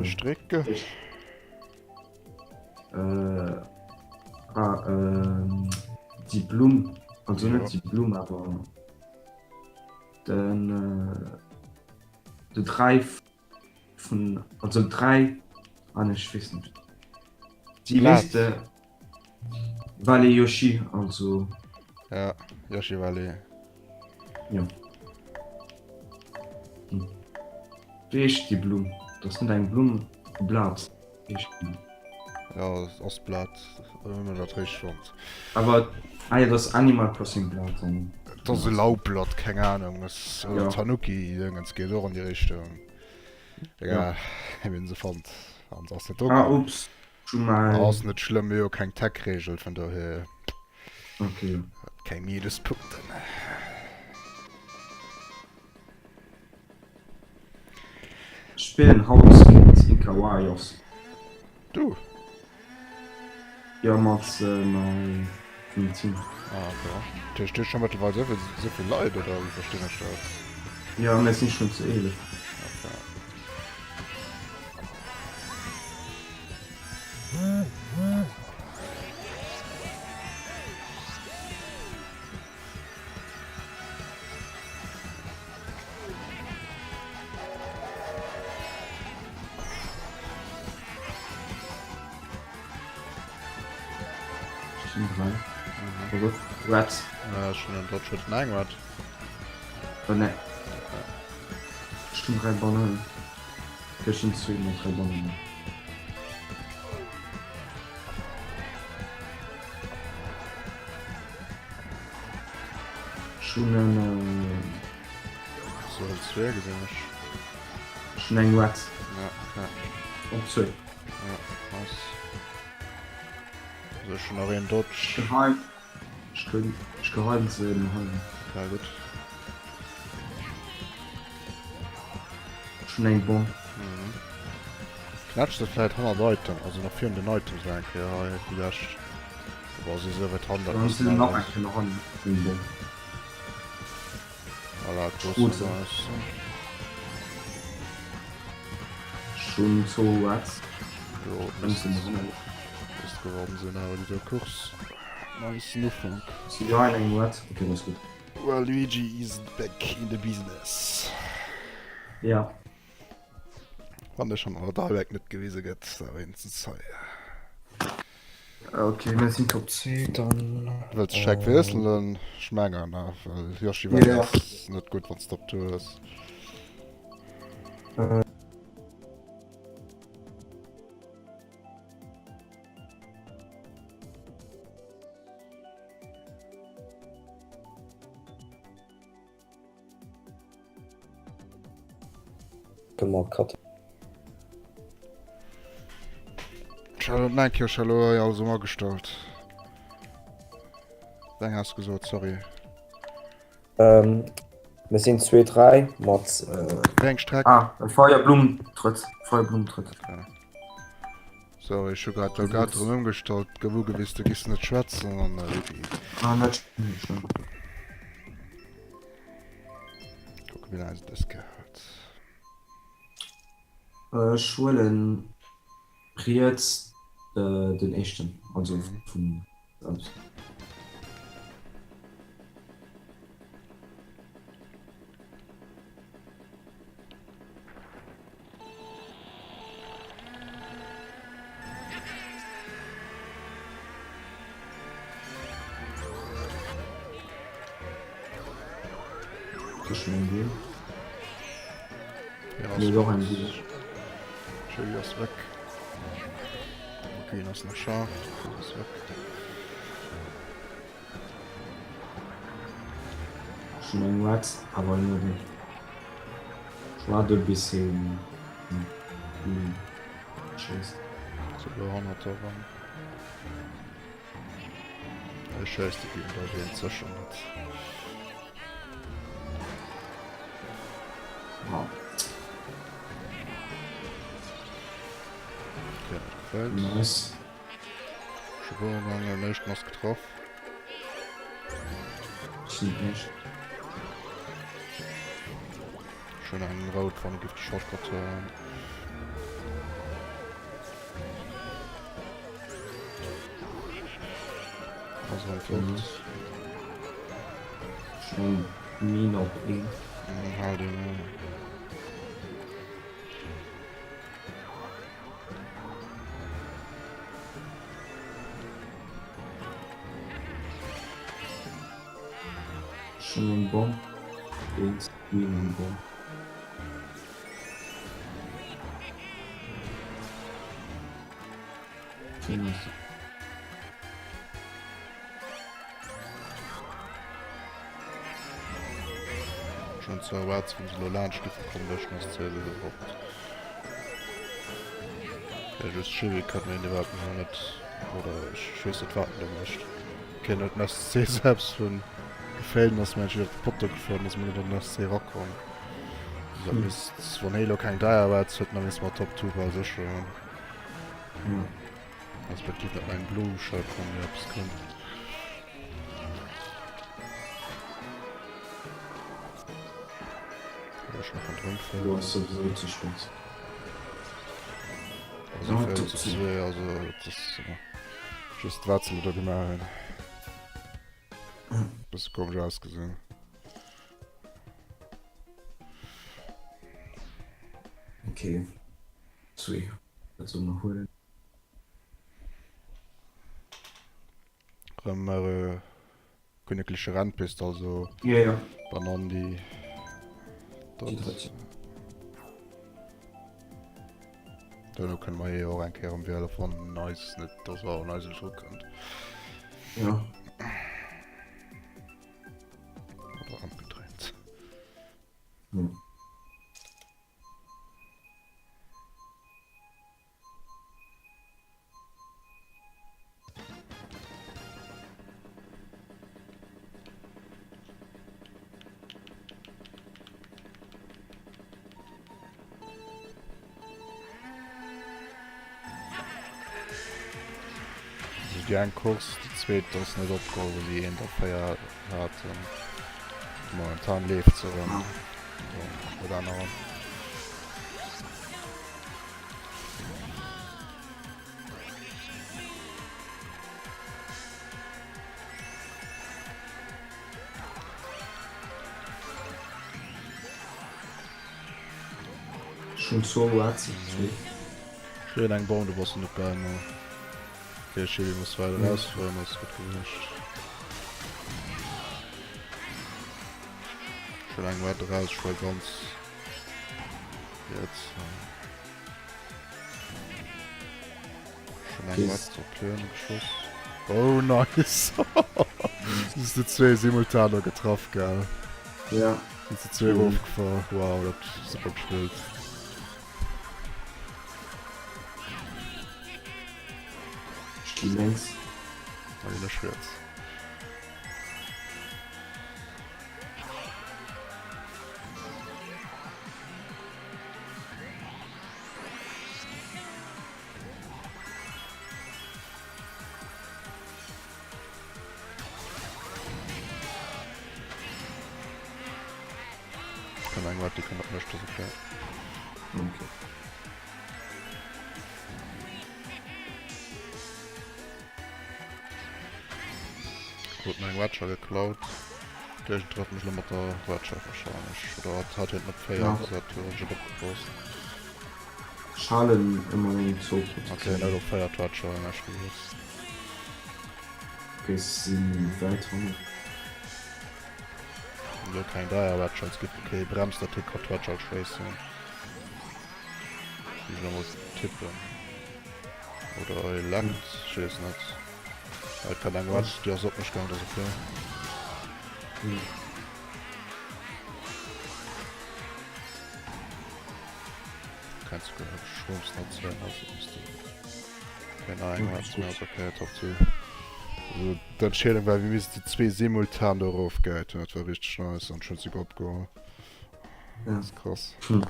Streck? Äh, ah, ähm, déi Blumm, also net déi Blumm, awer den, äh, de 3 vun, also 3, ah ne, ech weess net. Déi weess de, Valley Yoshi, also. Ja, Yoshi Valley. Ja. Hm. Wéi heescht déi Blumm? Dat ass net eng Blumm, e Blat. Ja, ass Blat, hunn ech dat richteg fonnt. Awer, ah jo, dat ass Animal Crossing Blat dann. Dat ass e Laubblat, keng Ahnung. Ass oder Tanuki Dëngens geet och an déi Richtung. Egal, mir hunn se fonnt an se ass net do. Ah, ups, ech hu mäi. Ass net schlëmm, mir hu jo keng Tech-Regel, vun dohier. Okay. Keng Minuspunkten. Spillen haut géint Inca Warriors. Du? Jo, mat mengem Team. Ah, okay. Dat heescht, du hues scho mëttlerweil esou vill, esou vill Leit, oder wéi verstinn ech dat? Jo, mir sinn schonn zu 11. Okay. Schon drei. Mhm. Rats. Ja, schon en Dodge huet eng Rat. Oh, ne. Schon drei Bananen. Tëschent zwee mat drei Bananen. Ech hunn en. So en zwee gesinn ech. Ech hunn eng Red. Ja, ja. Op zwee. Ja, nice. Also ech hunn nach een Dodge. Geheim. Ech kënn, ech geheim ze heilen. Ja, gutt. Ech hunn eng Bom. Mhm. Knätscht se vläit hannert Item, also nach virun den Items nach eng Kéier hei déi lescht. Boah, si sou weit hannert. Dann si nach eng Kéier hannert dem Bom. Voilà, grosse nice. Schon zwou Rats. Jo, misst gewonnen sinn awer déi do Course. Nice Ufank. Si geheien eng Rat. Okay, dat ass gutt. Waluigi is back in the business. Ja. Wann e schonn an der Direct net gewise gëtt, da wéinstens hei. Ok, mir sinn Top 2, dann. Wëlls de Scheck wiesselen? Ech mengen, ne, well Yoshi Valley Ja. ass net gutt, wann s de op Tour hues. Kënne mer cutten. Shalom, nein, Kio, Shalom, hei alles um agestallt. Weng hast du gesot, sorry. Ähm, mir sinn 2, 3 mat. Äh, Wéi eng Streck? Ah, Feierblumentrëtt. Feierblumentrëtt. Okay. Sorry, ech hu grad do grad drëm ëmgestallt, gouf ugewis, du giss net schwätzen an äh, Ah, net schlëmm. Kucke wéi laang se dës Kéier hält. Ech huelen riets den éischten, also vun aus. Ass schon eng Bier? Ja, Nee, doch eng Bier. Chevy ass weg. Okay, ass nach scharf. Ass weg. Schon eng Red, awer net. Ech waarde bis hien schéisst. So, do hannert der Wann. Ech schéiss de ginn da wien sécher net. Ah. Okay, dat gefält. Nice. Scho gaangen, éischten ass getraff. Schon eng rout wann gift Shortcut hören. Rëm fort. Schon Mine op een. Hal den, ja. Schon eng Bomm. Eens, Mine eng Bomm. Schon zu erwarten, wenn sie lo laanscht giffen kommen, wëschen ass ze iwwerhaupt. Ja, just Chevy kann mir iwwerhaupt noch net oder ich weess net wat en do mécht. Okay, net den SC selbst vun geféilt ass mensch iwwer de Potto gefuer, ass mir net an den SC rakomm. Dat misst, wann hee lo keng Deier war, huet, dann misst mer Top 2 bal sécher hunn. Ja. Respektiv dat eng Blue Shell kommen, déi eppes kënnt. Oder ech nach ronderëm Du fueren. ass souwisou ze spéit. Also Ja, féieren top zu 10. zwee, also dat ass äh, just wat se do gemaach hunn. Bësse komesch ausgesinn. Okay. Zwee. Dat soll mer huelen. Rëm äh, königliche Rennpist, also Ja, ja. Banan déi Déi drëtt. drëtt. Duerno kënne mer jo och eng Kéier erëm wiele wann eis net, dass er an eis net erukënnt. Ja. Oder ëmgedréint. Ja. Also déi eng Course, déi zweet ass net opgeholl, wou si eent a 4 haten. Momentan leeft se erëm. Dat aner. Schon zwou Uhr zwee. Schleen eng Bom, du bass net bei mer. Okay, Chili muss weider rausfueren, ass gutt gewiescht. Schon eng weiter raus, ich war ganz jetzt. Schon eng weiter Plön geschoss. Oh nice! Sind die zwei simultan noch getroffen, gell? Ja. Sind die zwei mhm. raufgefahren. Wow, das ist super gespielt. Ich geh längs. Da gehen wir jetzt. Kann eng wat, déi kann dat mécht, ass okay. Okay. Krut meng Watcher geklaut. Duerch trefft mech lo mat der Watcher wahrscheinlech. Oder hat hat hien op 4 Ja. gesat, hu ech net opgepasst. Ech halen ëmmer eng zwou Okay, net op 4 d'Watcher, ech gewosst. Okay, ech sinn wäit hannen. Lo keng deier Watcher, es gibt okay, bremst dat hie kann d'Watcher schéissen. Ech lo mol tippen. Oder e leckt, ech weess net. Et kann eng Watch, déi ass op mech gaangen, dat ass okay. Kannst du Schrooms net sehen, also musst du kein eng Watch mehr, ass okay, top 2. Also d'Entscheedung war, wir missten déi zwee simultan do erof gäiten, dat war richteg nice an ech hunn se souguer opgeholl. Ja. Dat ass krass. Hm.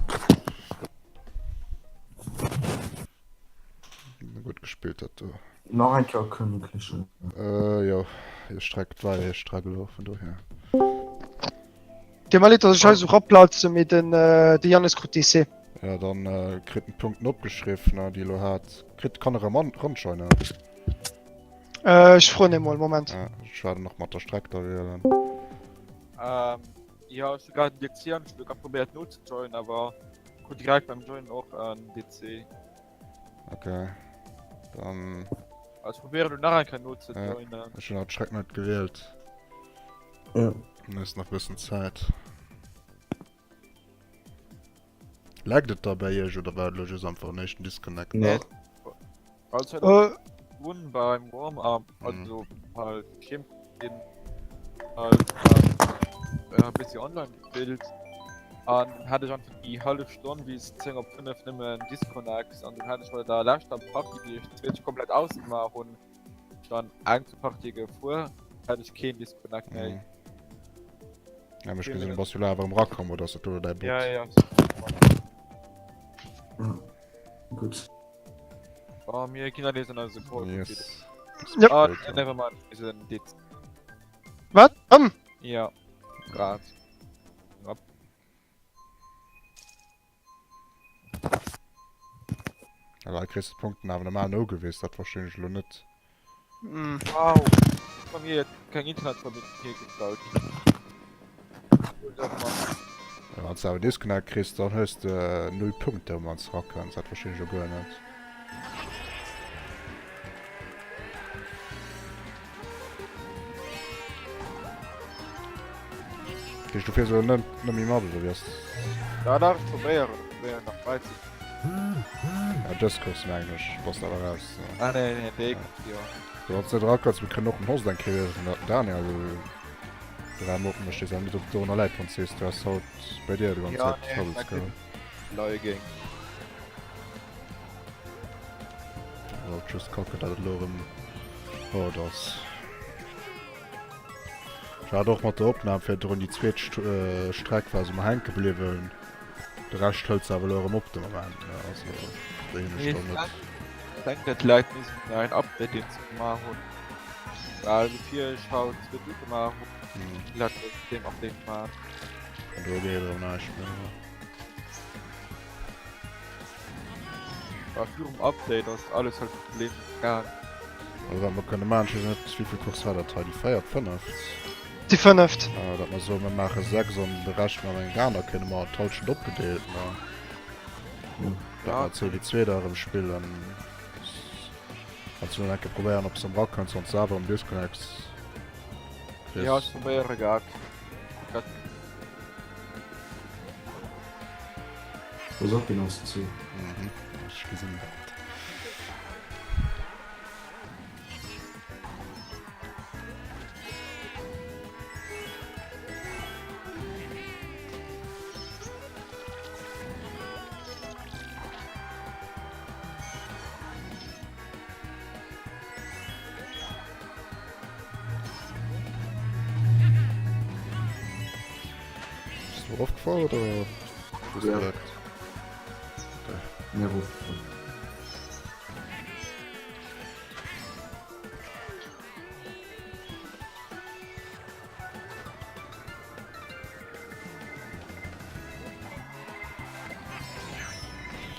Gutt gespillt dat do. Nach eng Kéier Königliche. Äh, jo, hir Streck, et war jo hir Streck elo, vun dohier. Dir mer leed, dass ech hei esou raplatzen, mee den de Yannis krut DC. Ja, dann kritt en d'Punkten opgeschriff, ne, déi e lo hat. Kritt, kann e rëm an, ranjoinen. Äh, ech froen emol, Moment. Ja, ech waarden nach mat der Streck da wielen. Ähm, jo, ech hu grad en DC an ech hu grad probéiert nozejoinen, awer krut direkt beim Joinen och en DC. Okay. Dann. Also ech probéieren elo nach eng Kéier nozejoinen. Ja, ech hunn awer d'Streck net gewielt. Ja. Dann ass nach bëssen Zäit. Laggt et da bei iech oder war et elo just einfach en éischten Disconnect? Nee. Also Äh, hunn beim Warm-up, Mhm. also halt Kim ginn halt ähm, e bëssi online gespillt an dann hat ech einfach déi hallef Stonn bis 10 op 5 nëmmen Disconnects an dann hat ech bei der leschter Partie, déi ech Twitch komplett ausgemaach hunn, dann eng Partie gefuer, hat ech keen Disconnect méi. Mhm. Ja, mech gesinn, bass du awer erëm rakomm oder ass dat do däi Bot? Ja, ja. Ja. Gutt. Oh, mir ginn an eise Call. Yes. Ja. Ah, never mind. Mir sinn dit. wat? Ëm? Ja, grad. Op. Aber da kriegst du Punkten awer normal nogewiss, dat verstinn ech elo net. Hm. Wow. Bei mir keng Internetverbindung hiergestallt. Ja, wann du awer Disconnect kriss, dann hues de 0 Punkte, wann du rakënns. Dat verstinn ech jo guer net. Kriss du fiers elo net net méi mat, oder wéi ass? Ja, dach, ech probéieren. Ech probéieren nach bäi ze. Ja, dës Course mengen ech, bass de awer raus. Ah, nee, nee, déi, jo. So, wann s de net erakënns, mir kënnen och den Host eng Kéier wiesselen, dat den Daniel dra mat mécht. Ech weess awer net, ob et dorunner läit, wann s de sees, du häss haut bei dir déi ganz Ja, Zäit nee, Troubles dat gehat. leie géing. Wollt just kucken, dat et elo erëm fort ass. Ech hat och mat der Opnam virdrun déi zweet Streck war se mer hänke bliwwen. De Rescht hëlt se awer elo erëm op de Moment, ne? Also déi hunn ech dann net. Ech denken dat läit un diesem neien Update deen se gemaach hunn. Well bevir ech haut d'Video gemaach hunn, läit et deem Update gemaach. An do geet erëm näischt méi, ne? War virum Update ass alles halt Problem gaang. Also wat mer kënne maachen, ech weess net wéivill Course war dat hei, déi véiert, fënneft? Déi fënneft. Ah, dat mer soen, mer maache 6 an de Rescht maache mer eng aner, kënne mer d'Halschent opgedeelt man. Dat mer zwee déi zweet erëm spillen. Wann s du dann eng Kéier probéieren, ob s de erakënns, wann s de awer erëm disconnects kriss. Jo, ech probéiere grad. Grad. Pass op, deen ass zou. Mhm, ech gesinn dat. Bist du erofgefall oder bist du Ja. direkt? Okay. Nee, erofgefall.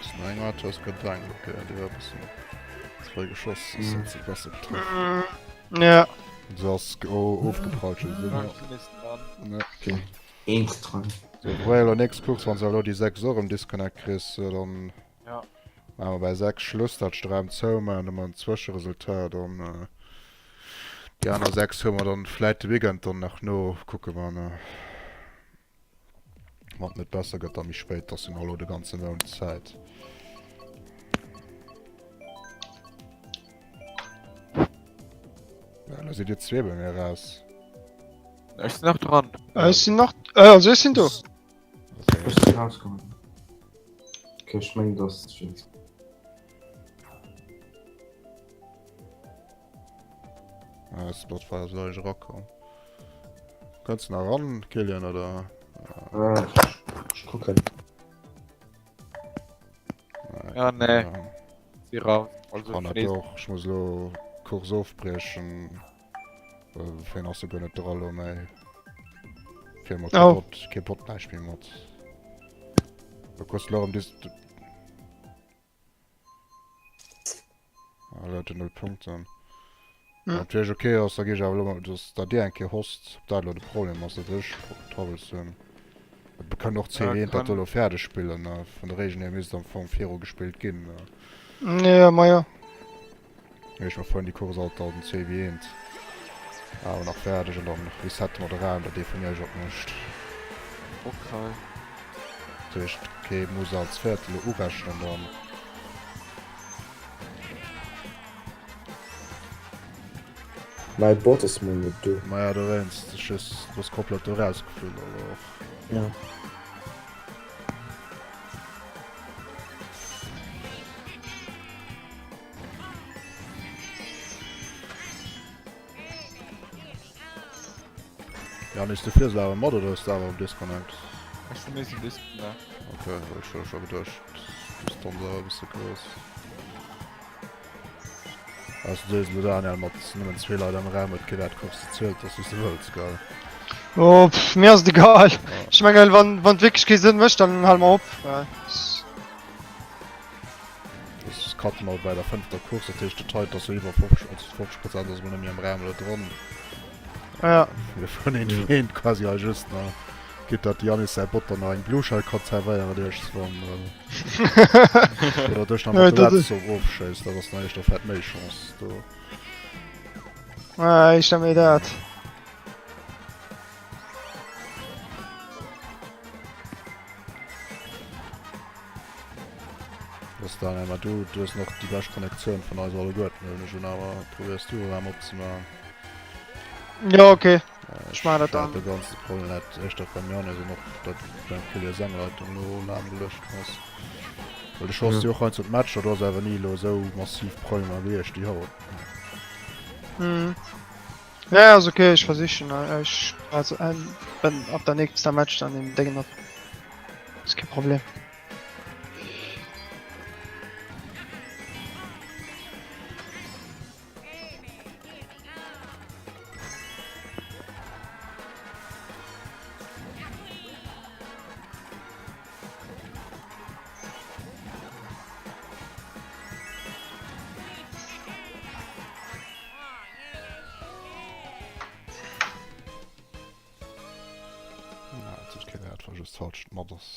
Ist noch eng Auto ass gedrängt, okay, déi war e bëssen ze fréi geschoss, ass net ze besser getraff. Ja. Se ass ofgeprallt, schon gesinn. Ja, ech sinn nees dran. Ja. Okay. Eent dran. So, probéier elo nächst Course, wann s de elo déi 6 och erëm Disconnect kriss, dann Ja. maache mer bei 6 Schluss, dat ech de Raum zoumaachen, dann hu mer en Zwëscheresultat an déi aner 6 hu mer dann vläit de Weekend dann nach no, kucke mer, ne. Wann et net besser gëtt, da méi spéit, ass jo nach elo de ganze Mount Zäit. Ja, da sidd dir zwee bei mir raus. Ech sinn nach dran. Ech sinn nach, äh, also ech sinn do. Okay. Ech sinn rausgehauen. Okay, ech mengen, dass Jinx. Ah, Spotify ass elo erakomm. Kënns du nach ran, Kilian, oder? Äh, Ech kucken. Ja, nee. Si raus. Also, Kann dat och. Ech muss elo Course ofbriechen. Ween ass guer net dra lo méi. Fir mat oh. Bot, kee Bot näischt méi mat. Da kost lo dis. Ah, Leute, 0 Punkte. Wann et fir iech ok ass, da gi ech awer elo mol, dass dat dir eng Kéier host, ob dat elo de Problem ass, dat ech Troubles hunn. Et kënnt och C1 dat do elo fäerdeg spillen, vun de Regeln hier misst am Fong viru gespillt ginn. Jo, majo. Mee ech mer fueren déi Course alt alt en 2v1 awer nach fäerdeg an dann resette mer de Raum, dat ee vun iech opmécht. Okay. Dat heescht, kee muss als Véierte elo urechnen dann. Mäi Bot ass mol net do. Maja dowéinst, ech just, du bass komplett do rausgeflunn also och. Ja. Janis, du fiers awer mat oder hues de awer um Disconnect? Ech hunn nees en Disconnect. Ok, well ech hu scho geduecht, d'Distanz awer e bësse grouss. Ausser du sees elo Daniel, mat nëmmen zwee Leit am Raum huet kee Wäert, kucks de zielt, dass wéi s de wëlls, gell? Oh, pff, mir ass et egal. Ech mengen, wann, wann et wierklech kee Sënn mécht, dann hale mer op. Ech cutte mol bei der fënnefter Course, dat heescht de Tight ass jo iwwer 50, also 50 Prozent ass mol net méi am Raum elo dran. Ja. Mir fueren eent fir eent quasi hei just nach. Gitt dat de Yannis säi Bot dann nach eng Blue Shell kann zerwéieren iergendswann. Oder duerch nach mat der Redstone ofschéisst, dat ass nach éischter vläit méi Chance do. Ah, éischter méi dat. Ass dann emmer du, du hues nach déi bescht Connectioun vun eis alleguerten, huelen ech un, awer probéiers du erem opzemaachen. Jo, ok, ech maachen dat dann. De ganze Problem läit éischter beim Yannis an och dat beim Killian seng Leitung elo laang geluecht ass. Well de schoss jo och heiansdo d'Matcher, do ass awer ni elo esou massiv Problemer gewiescht déi haut. Mhm. Ja, ass ok, ech versichen, ech also ben ab der nächster Match dann den Déngen op. Ass kee Problem. Na, et huet kee Wäert, wa just falsch mat ass.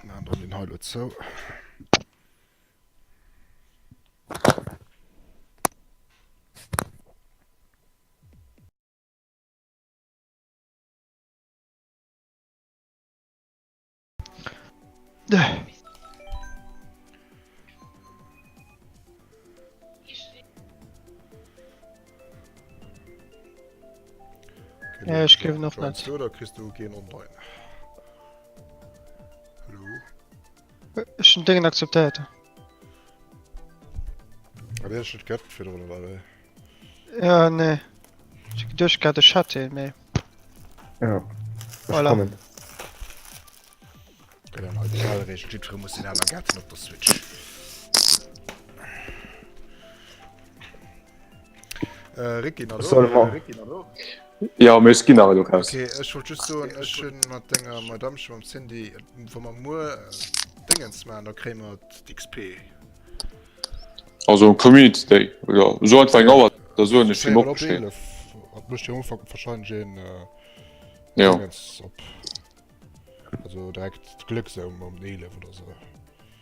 Maachen dann deen hei elo zou. Ja, ech gleewen och net. Oder kriss du keen online? Hallo? Ech hunn Déngen akzeptéiert. Ah, deen huet net gëtt virdrun, oder wéi? Ja, nee. Ech hu geduecht gehat, ech hätt een, mee. Ja, ech Voilà. kommen. Gëtt eng nei Digitalregel, jiddweree muss seng aner Gadgeten op der Switch. Äh, Ricky, na do? Soll mer. Ricky, na do? Ja, mee ech ginn awer elo raus. Okay, ech wollt just soen, ech hunn mat denger Madame schon mam Cindy, wa mer muer Dingens maachen, da kréie mer d'XP. Also um Community Day, oder so einfach eng Auer, da soen ech him Véierel och op Bescheed. 11, et mécht jo am Ufank wahrscheinlech een Ja. Dingens op. Also direkt d'Gléck sou um 11 oder sou.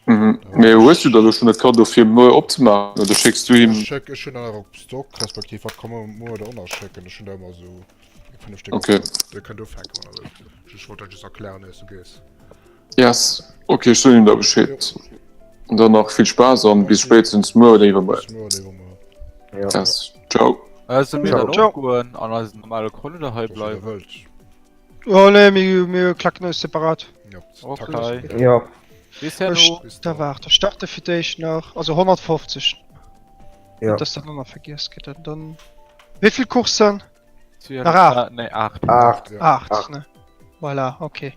Mhm. Mee hues du da lo schon e Cadeau fir muer opzemaachen oder schécks du him? Ech schéck, ech hunn der nach op Stock, respektiv wat ka mer muer der och nach schécken. Ech hunn der ëmmer sou eng 5 Stéck op Okay. Stock. Dir kënnt ufänken wann der wëllt. Ech wollt dat just erklären éiers du gees. Yes, ok, ech soen him da Bescheed. An dann nach vill Spaass an bis spéitstens muer oder iwwermuer. Bis muer oder iwwermuer. Ja. Yes, ciao. Äh, solle mir dann Ciao. och goen an eisen normale Call oder hei Was ihr bleiwen? wëllt. Oh nee, mir, mir klacken eis separat. Ja, Okay. taktisch. Ja. Bis herno. Ech, Bis da dann. waart, ech starte fir d'éischt nach, also 150. Ja. Net dass dat och nach vergiess gëtt. An dann, wéi vill Courssen? 12, Nach 8. äh, nee, 8. 8. Ja. 8, Acht. ne? Voilà, okay.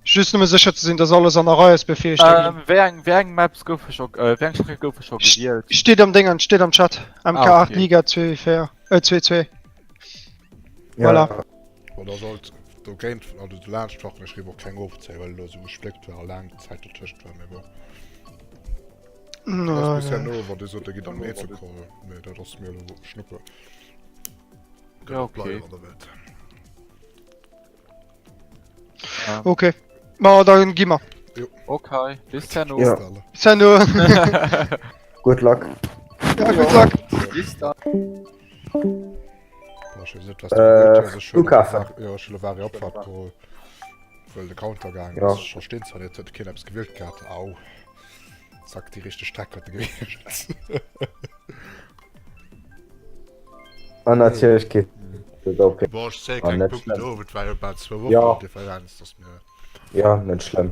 Just nëmme sécher ze sinn, dass alles an der Rei ass, bevir ech da ginn. Ähm, wéi eng, wéi eng Maps goufe scho, äh, wéi eng Strecke goufe scho gewielt? Steet am Déngen, steet am Chat. MK8 Ah, okay. Liga 2, 4, äh 2, 2. Ja. Voilà. Bon, da sollt dogéint, also dolaanscht hoffentlech géif och keng ofzéien, well elo esou gespléckt war a laang Zäit dotëscht war, mee bon. Ass bis herno, wann Dir sot, Dir gitt an den Eenzelcall, mee dat ass mir elo schnuppe. Ja, okay. Bleiwen, wann Der wëllt. Okay. Ma dann gi mer. Okay, bis herno. Ja. Bis herno. Good luck. Ja, good luck. Bis dann. Äh, Flughafen. Ja, ech hunn elo Vari Opfahrt geholl, well de Counter gaangen Ja. ass. Ech verstinn zwar net, huet keen eppes gewielt gehat. Au. Zack, déi richteg Streck huet e gewielt. An natierlech geet et op. Boah, ech zéie Ah, keng net Punkten schlimm. of, et war jo bal zwou Wochen Ja. Differenz, dass mir. Ja, net schlëmm.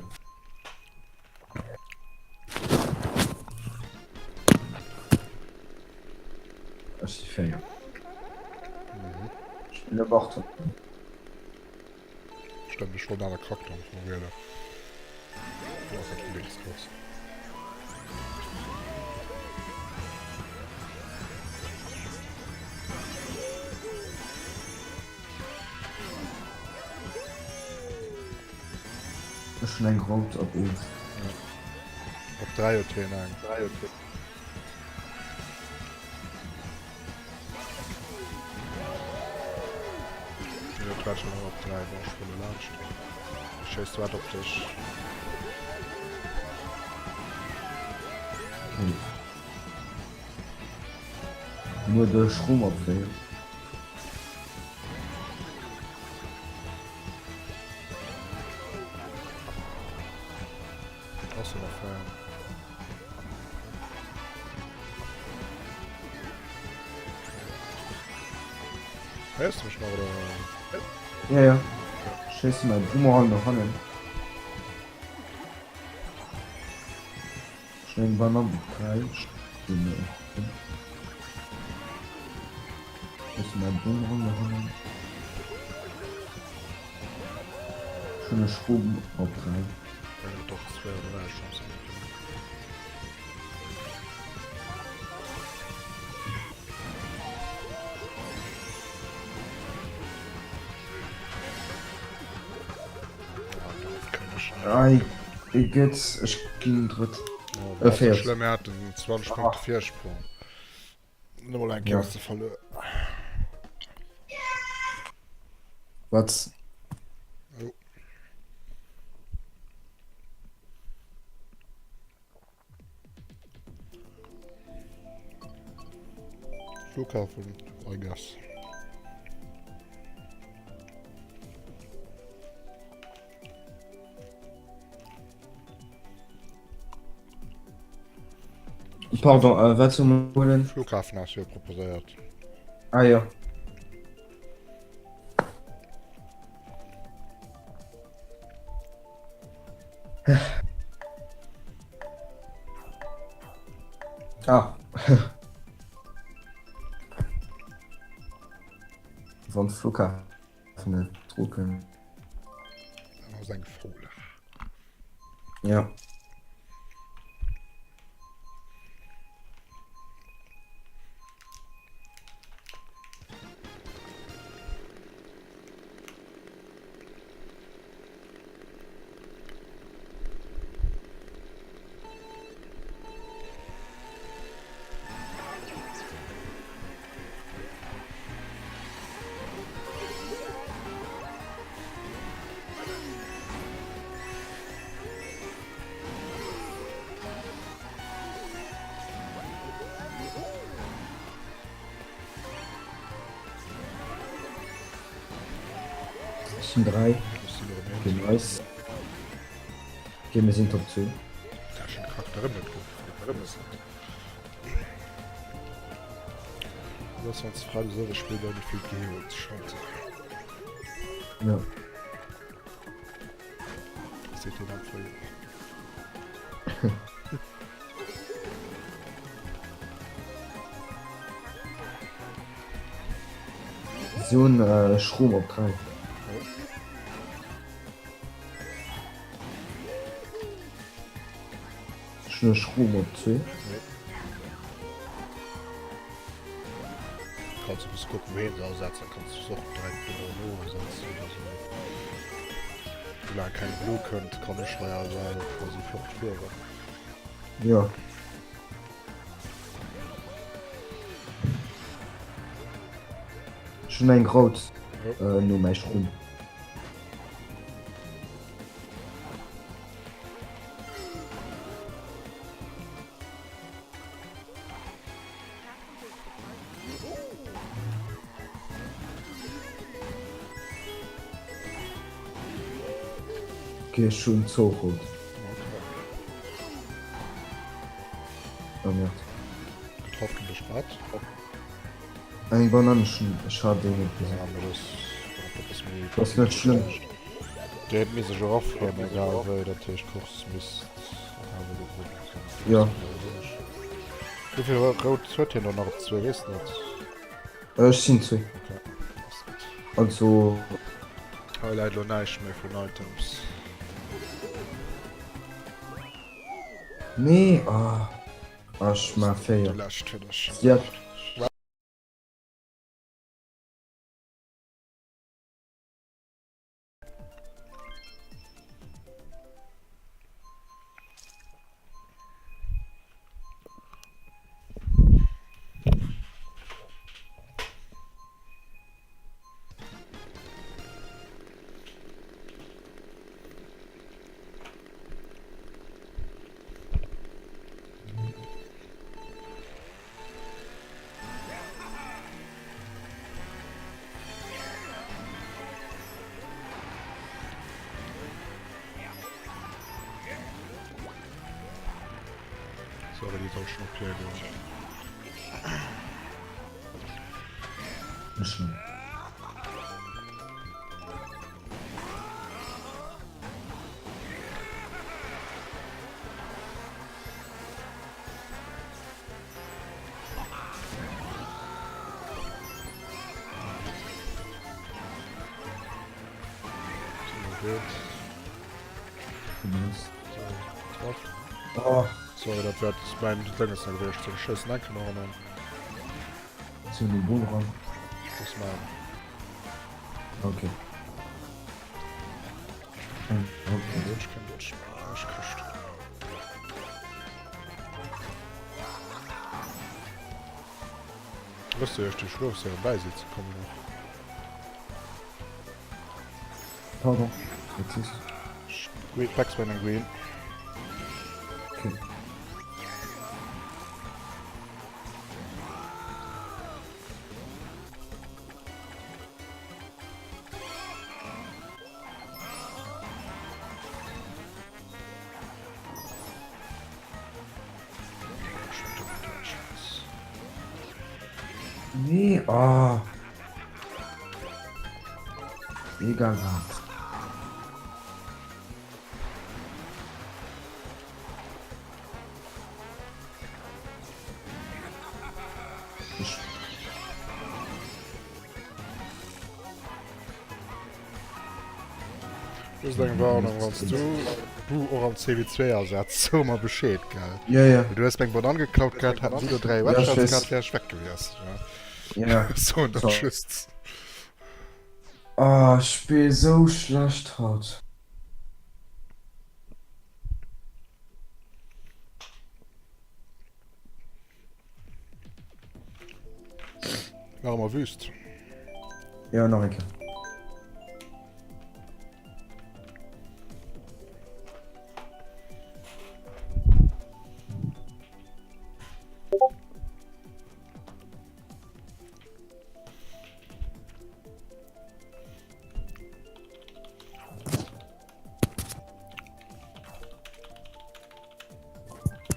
Ech si 4. Ech bin op 8. Stëmmt, ech wollt en aner Charakter am Fong wielen. Do ass dat vun Xbox. Ech hun eng rout op 1. Op 3 huet hien eng. Jo, dat war schon op 3, bon, ech fuere laanscht. Ech schéiss wat op dech. Okay. Nur de Schrumm op 4. Ass en Affär. Héiers du mech nach oder? Ja, ja. Schéisse mäi Boomerang no hannen. Ech hunn eng Banann op 3. Schéisse mäi Boomerang no hannen. Ech hunn e Schrumm op 3. Ei, Igitt, ech ginn drëtt. Äh, véiert. Schlëmm, mir haten 20 Punkte Virsprong. Net emol eng Kéier Ja. ze verluer. Wat? Jo. Flughafen, I guess. Pardon, äh, wat soll man huelen? Flughafen hast du jo proposéiert. Ah ja. Ah. Wann Flughafen net drucken. Dann ass eng Fola. Ja. Ech sinn 3. Okay, nice. Okay, mir sinn Top 2. Lass ons frei selwer spillen, da vill geheelt schalten. Ja. Seet hien am Fréijoer. Si hunn äh, Schrom op 3. Ech hunn e Schrom op 2. Kanns du bësse kucken, wéi se asetzen, kanns du se och direkt do no asetzen oder sou. Soulaang keng Blo kënnt, kann ech hei also quasi flott fueren. Jo. Ech hunn eng rout no mäi Schrumm. Ok, ech hunn zwou rout. Oh merde. Getraff ginn duerch wat? Eng Banann, ech hunn, ech hat déi net gesinn. Ja, mee das, dat ass méi. Das ass net schlëmm. Déi hätt misse jo erafkommen, egal wéi, dat heescht d'Course misst awer gewonne sinn. Jo. Wéivill rout huet hien dann nach op zwee, weess de dat? Ech sinn zwee. Okay, ass gutt. Also. Hei läit elo näischt méi vun Items. Nee, ah. Ech ma 4. Déi lescht fir dech. Ja. Sorry, déi soll schon op hier goen. Ech schon. Oh. Sorry, dat wäert mein Dënges da gewiescht sinn. Schëssen enke nach an. Zu den Bull ran. Das mein. Okay. Okay. Ich kenn das. Ich krieg Wësst Dir, ech Schlof bäi si ze kommen och. Pardon, wat sees du? Backspin and Green. Okay. Nee, oh. Egal wat. Ich Just eng Warnung, wann du Bu och am CW2 asetz, so mer Bescheed, gell? Ja, ja. Du hues meng Banann geklaut gehat, hatten si do 3 Ja, One-Shots ich weess. gehat, wär ech weg gewiescht. Ja. Ja. So, und dann So. tschüss. Oh, ich spiel so schlecht haut. Nach ëmmer wüst. Ja, nach eng Kéier.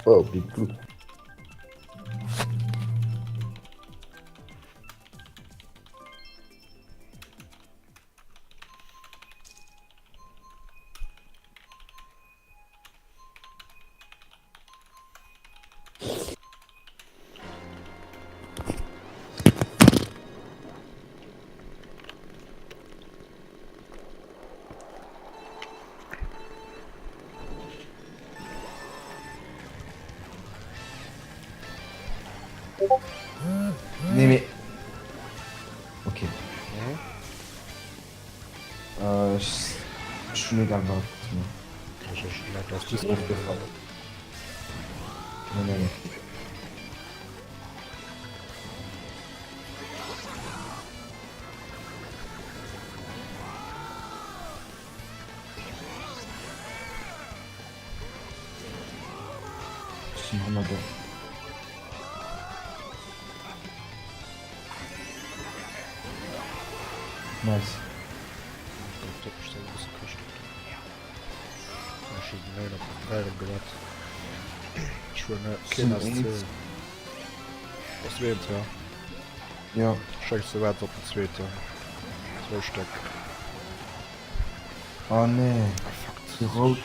Oh, Blut, Blut. Nee, mee. Okay. Mhm. Äh, ech, ech hunn egal wat. Ech ech merk, dass du Ofgefall. Nee, nee, nee. sinn hanner der. Nice. Ja. Schenks du wat op den zweeten? Zwou Stéck. Oh nee. Ah fuck. Déi rout.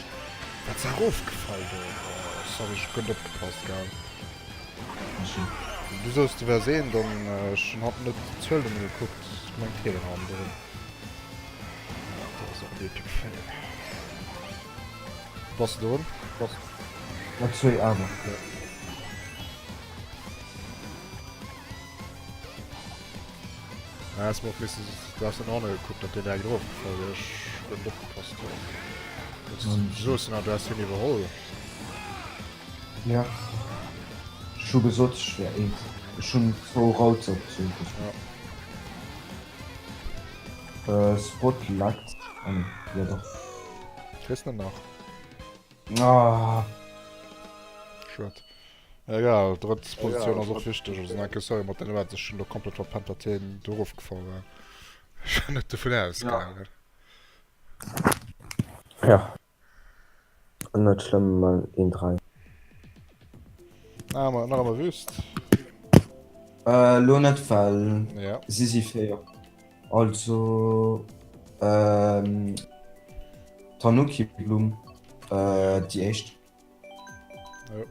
Wat ass erofgefall do? Oh, sorry, ech hunn guer net opgepasst, gell. Du soos du wärs een, dann ech hunn hatt net d'Zuel nëmme gekuckt. Ech mengt hie war hannendrun. Dat ass och en epic fail. Bass de drun? Bass. Mat zwéi awer. Ja. Ja, hast mir och missen, du hast den Orne gekuckt, ob den direkt erofgefall wier. Ech hunn net opgepasst. Du soos nach, du häss hien iwwerholl. Ja. Ech hu gesot, ech wär eens. Ech hunn zwou Routes op zwou gespillt. Ja. Äh, Spot laggt. Ah nee, ja doch. Kriss net nach. Ah. Schued. Egal, drëtt Positioun ass och wichteg. Also enke sorry mat den Events, ech hunn do komplett verpennt, datt hien do erofgefall war. Ech war net dovun ausgaangen. Ja. Net schlëmm, ma een 3. Ah, ma nach ëmmer wüst. Äh, lo net, well Ja. si si 4. Also, ähm, Tanuki-Blumm, äh, déi éischt. Ja.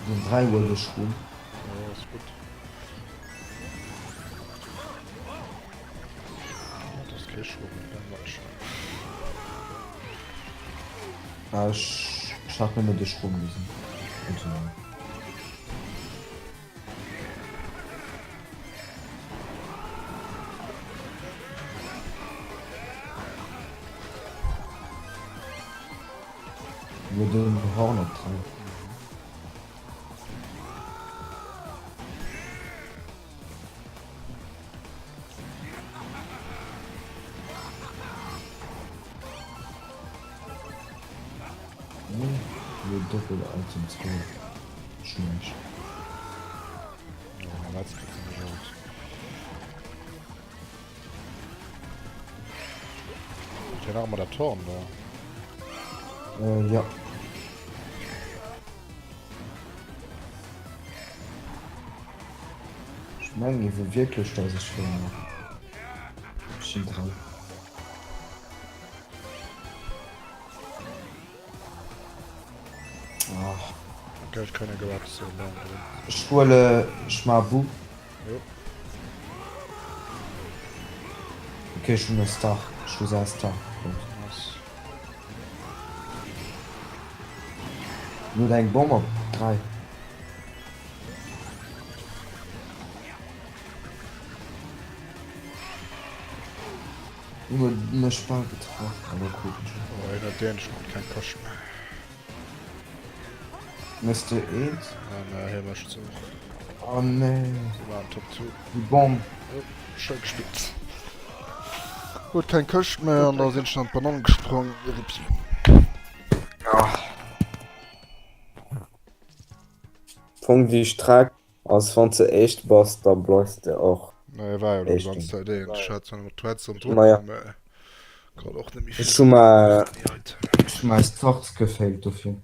Den 3 huet ech run. Ja, ass gutt. Dat ass kee Schrumm, dat war schon. Ah, ech, ech hat nëmme de Schrumm gesinn. Also. Nur den Horn op 3. Nur Doppel-Items geholt. Schlecht. Ja, let's kriegt sie nicht aus. Ist ja noch immer der Turm da. Äh, ja. Ech mengen iwwer wierklech, dass ech Fehler maachen. Ech sinn dran. Ach. Okay, ich kann ja gerade so lang drin. Ech huele Schmabu. Jo. Okay, ech hunn e Star. Ech hu säi Star. Nice. En huet eng Bomm op 3. Huet mech bal getraff, awer krut mech net. Oh, een huet deen, ech krut keng Këscht méi. Mëss de eent? An äh, hie mécht se och. Oh nee. Se waren Top 2. Déi Bomb. Jo, schéin gespillt. Huet keng Këscht méi an da sinn ech an d'Banann gesprong. Rip. Ah. Fong déi Streck ass wann s de éischt bass, da bleifs de och Na, e war jo lo die ganze éischten. Zäit een. Ech hat zwar nach Threads am Druck, Naja. mä grad och net méi Ech vill. hu mer Ech hu mäi Start gefailt dofir.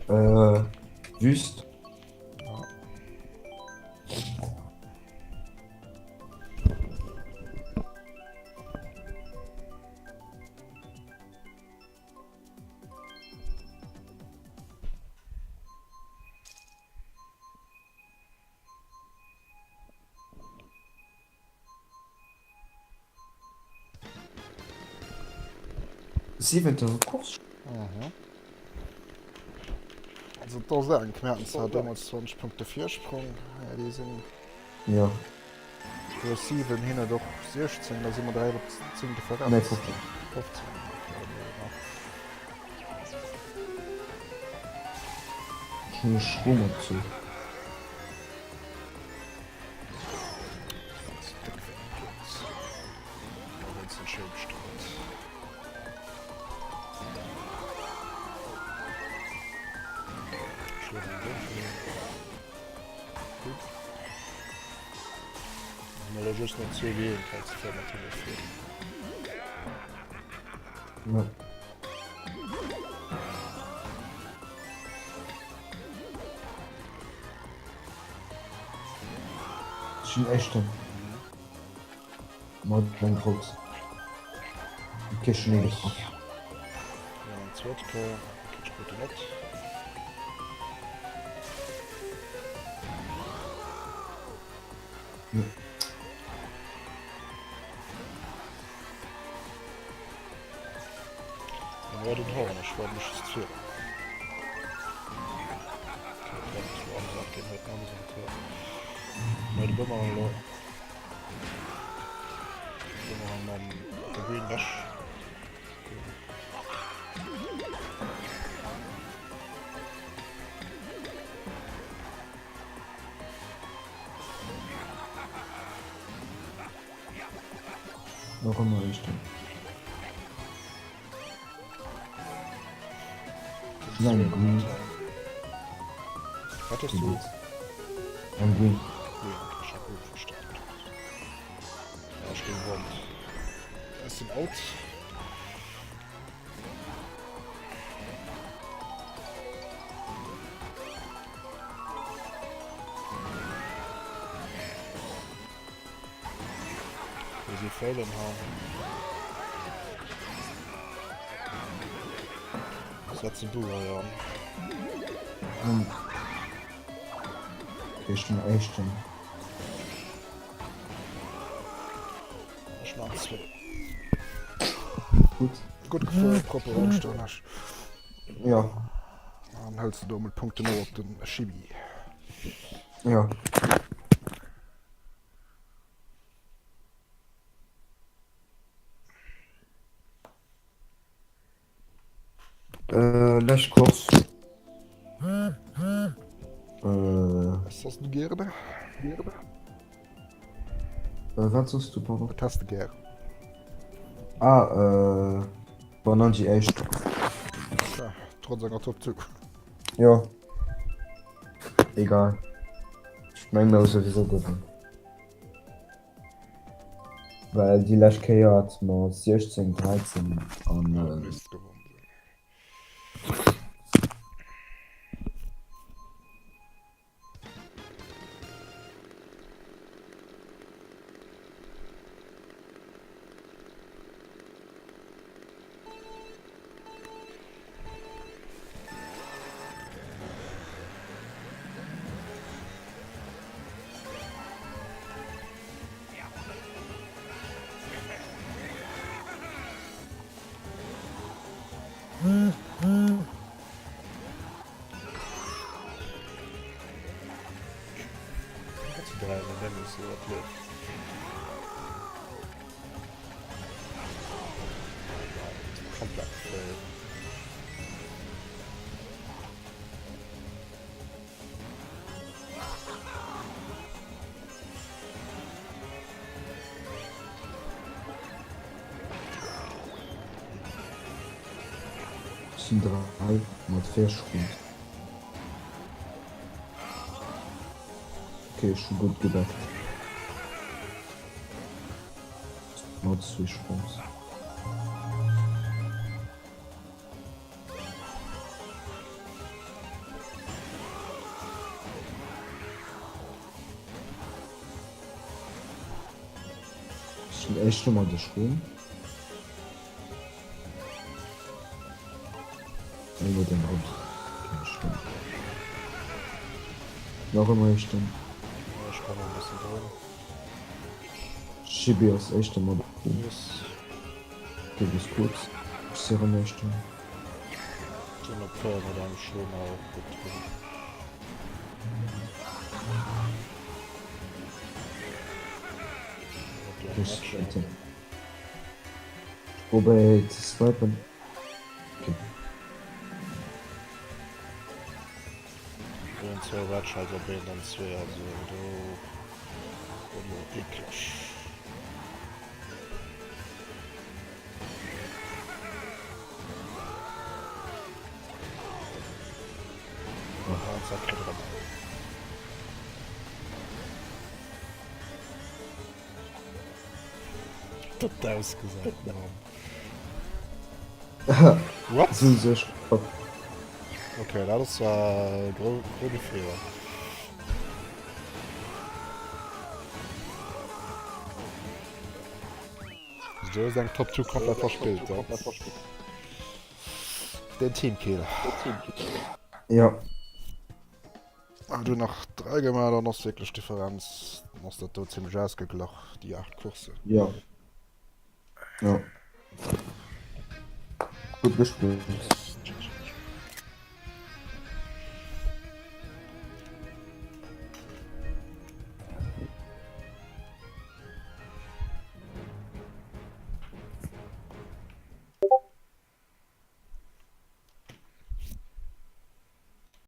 Äh, Wüst. Siwente Course. Mhm. Also da ass enk. Mir haten zwar deemools 20 Punkte Virsprong, mä déi sinn. Jo. Jo, 7, hien huet och 16, da si mer 3 op 10 Differenz. Nee, 15. 15, okay, dann nach. Ech hunn e Stroumabzuch. Ja. Ech sinn Éischten. Mat eng Rout. Okay, ech hunn ee getraff. Ja, eng zweet Kéier. Okay, ech krut en net. Ja. Dann war den Horn, ech war mech just vir. Okay, dat ass lo amüsant ginn, huet amüsant, ja. Nei de Bumerang lo. Bumerang mam der Green Dash. Nach ëmmer éischten. Eng Green. Wat hues du? Eng Green. Green, okay, ech hat Blue verstanen. Ja, ech ginn rond. Ech sinn out. Wou si Feilen ha. Setze Bu hei an. Hm. Okay, ech bin Éischten. Ech man zwou. Gutt. Gutt gefuer, propper opstoen ech. Ja. An hëls de do mol Punkten no op den Chibi. Ja. Äh, lescht Course. Äh. Was hast du gerne? Äh, wat soss du, pardon? Wat has de gär? Ah, äh, bon, dann déi éischt. Ja, trotz enger Top 2. Jo. Egal. Ech meng mir hu souwisou gewonnen. Well déi lescht Kéier hate mer 16, 13 an. Ja, misst gewonnen sinn. Komplett fail. Sinn 3 mat Virsprong. Ok, ech hu gutt gedeckt. Mat Virsprong. sinn éischter mat de Schwong. Elo den Auto. Keng Schwong. Nach ëmmer éischten. Ech kommen e bëssen drun. Chibi ass éischter mat. Yes. Du bist kurz. Ech si rëm éischten. Sinn op 4 mat engem Schwong awer och gutt drun. Probéier ze swipen. Okay. Een, zwou Red Shells op een, dann zwee, also do gëtt lo eklech. An zack, kritt erëm. Dat ausgesäit, Mann. What? Si sech op. Okay, dat ass zwar gro grobe Feeler. Du hues eng Top 2 komplett verspillt, ja. Den Teamkill. Ja. An du nach 3 gemaach, dann ass wierklech d'Differenz, dann ass dat do zimmlech ausgeglach, déi 8 Courssen. Ja. Ja. Gutt gespillt.